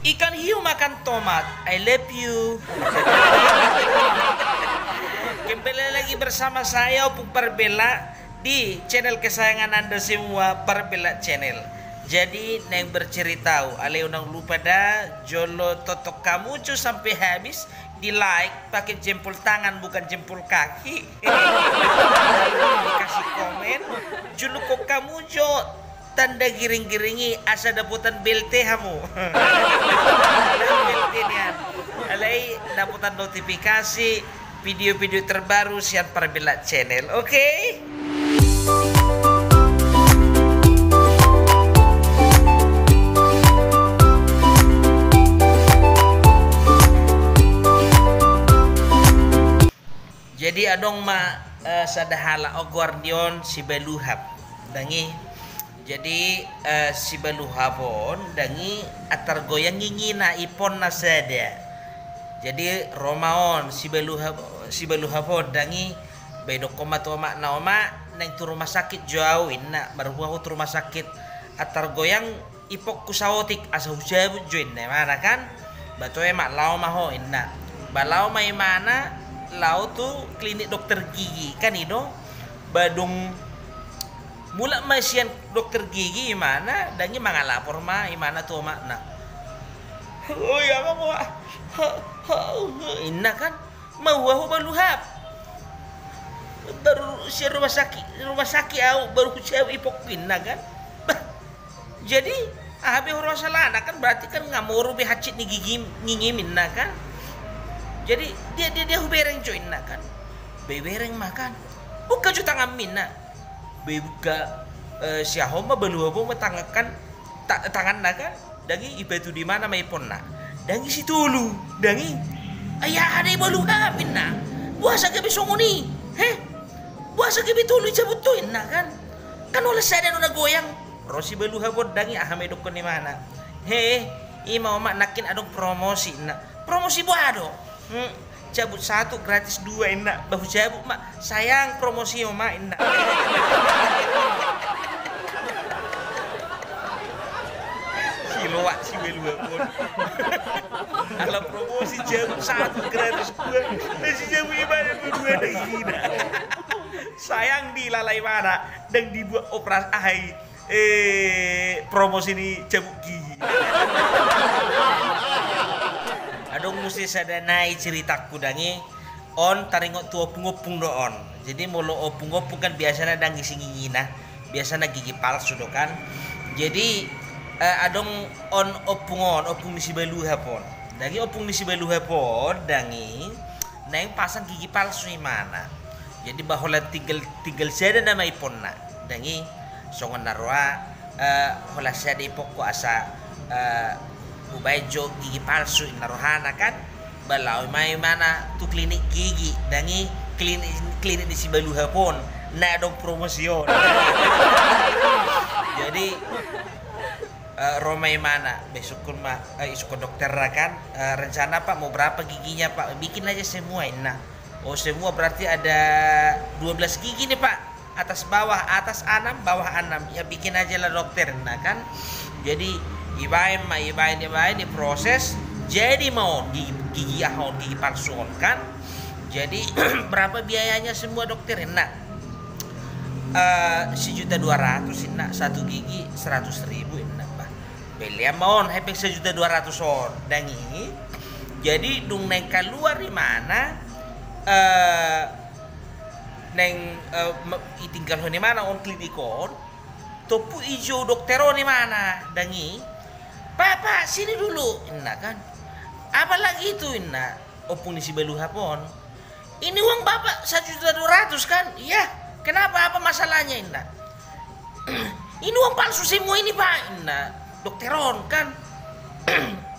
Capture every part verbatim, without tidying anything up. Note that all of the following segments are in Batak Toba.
Ikan hiu makan tomat, I love you. Kembali lagi bersama saya, Ompung Parbella, di channel kesayangan Anda semua, Parbella Channel. Jadi, naeng bercerita au, alai unang lupa da, jolo tonton hamu jo sampe habis, di like pakai jempol tangan, bukan jempol kaki. Dikasih komen, julukhon hamu jo tanda giring-giring i asa dapotan B L T hamu. B L T nian. Alai dapotan notifikasi video-video terbaru sian Parbella Channel, oke? Jadi adong ma, eh, sada halak, goar ni on si Baluhap. Dang i. Jadi, eh, si Baluhap on, dang i, antar goyang ngingina, iponna sada. Jadi ro ma on si Baluhap, si Baluhap on, dang i, ba idokkon ma tu omakna, "Omak, naeng tu rumah sakit jo au," inna, "marhua ho tu rumah sakit, antar goyang ipongku saotik asa hujabut jo," inna imana kan. "Ba toe, Mak, laho ma ho," inna. Ba laho ma imana laho tu klinik dokter gigi kan i do. Ba dung mulak ma sian dokter gigi imana, dang i, mangalapor ma imana tu omakna. "Oi, aha ma ho, ha, ha, ha," inna kan. "Marhua ho, Baluhap?" "Baru sian rumah sakit, rumah sakit au, baru hujabut ipongku," inna kan. Bah, jadi aha be huroha salahna kan, berarti kan nga moru be hansit ni gigi ngingim inna kan. Jadi dia, dia, dia hubereng jo inna kan. Ba ibereng ma kan. "Buka jo tanganmi," inna. Ba ibuka, eh, si aha on ma, Baluhap on ma tangan kan, ta-, tanganna kan. Dang i, ipatudu imana ma iponna. Dang i, situlu. Dang i. "Ai aha da i, Baluhap?" inna. "Boasa gabe songon i? He? Boasa gabe tolu ijabut ho?" inna kan. "Kan holan sada do na goyang." Ro si Baluhap on, dang i, aha ma idokkon imana. "He, i ma, Omak, nangkin adong promosi," inna. "Promosi boha do?" "Hmm, cabut satu, gratis dua," inna. "Ba hujabut ma." "Sayang, promosi, Omak," inna. Siloak si Baluhap on. Ala promosi cabut satu, gratis dua. Na sijabut imana dua-dua, dang i, inna. Sayang, dilala imana, dang dibuat operasi, aha i, eh, promosi ni cabut gigi. Adong muse sada nai ceritangku, dang i. On taringot tu ompung-ompung do on. Jadi molo ompung-ompung kan biasana dang i singingina, biasana gigi palsu do kan. Jadi, eh, adong on ompung on, ompung ni si Baluhap on. Dang i, ompung ni si Baluhap on, dang i, naeng pasang gigi palsu imana. Jadi ba holan tinggal, tinggal sada nama iponna. Dang i, songon na roa, eh, holan sada ipongku asa, eh, hubaen jo gigi palsu, inna rohana kan. Ba laho ma imana tu klinik gigi, dang i, klinik, klinik ni si Baluhap on, na adong promosi on. Jadi, eh, ro ma imana, ba isukkon ma, eh, isukkon dokterna kan, eh, "Rencana, Pak, mau berapa giginya, Pak?" "Bikin aja semua," inna. "Oh, semua berarti ada dua belas gigi nih, Pak. Atas bawah, atas anam, bawah anam." "Ya, bikin aja lah, Dokter," inna kan. Jadi ibaen ma, ibaen, ibaen, diproses, jadi ma on gigi, gigi aha on, gigi palsu on kan. Jadi, "Berapa biayanya semua, Dokter?" inna. "Eh, sejuta dua ratus," inna, "satu gigi seratus ribu," inna. Bah, belean ma on hepeng sejuta dua ratus on, dang i. Jadi dung naeng kaluar imana, eh, naeng, eh, me-, itinggalhon imana on klinik on, tompu dijou dokter on imana, dang i. "Pak, Pak, sini dulu," inna kan. "Apa lagi itu?" inna ompung ni si Baluhap on. "Ini uang Bapak satu juta dua ratus kan?" "Iya." "Kenapa, apa masalahnya?" inna. "Ini uang palsu semua ini, Pak," inna dokter on kan.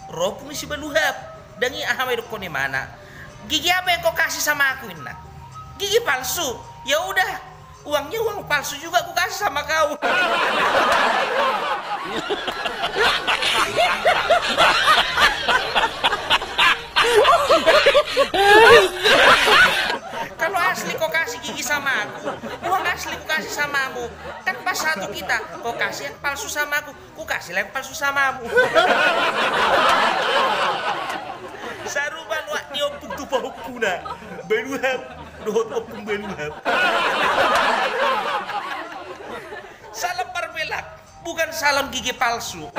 Ro ompung ni si Baluhap, dang i, aha ma idokkon imana. "Gigi apa yang kau kasih sama aku?" inna. "Gigi palsu." "Ya udah, uangnya uang palsu juga kukasih sama kau." "Kalau asli kau kasih gigi sama aku, uang asli kukasih samamu. Kan pas satu kita, kau kasih yang palsu sama aku, kukasih lah yang palsu samamu." Nah, baluhap dohot ompung baluhap. Salam parmelang, bukan salam gigi palsu.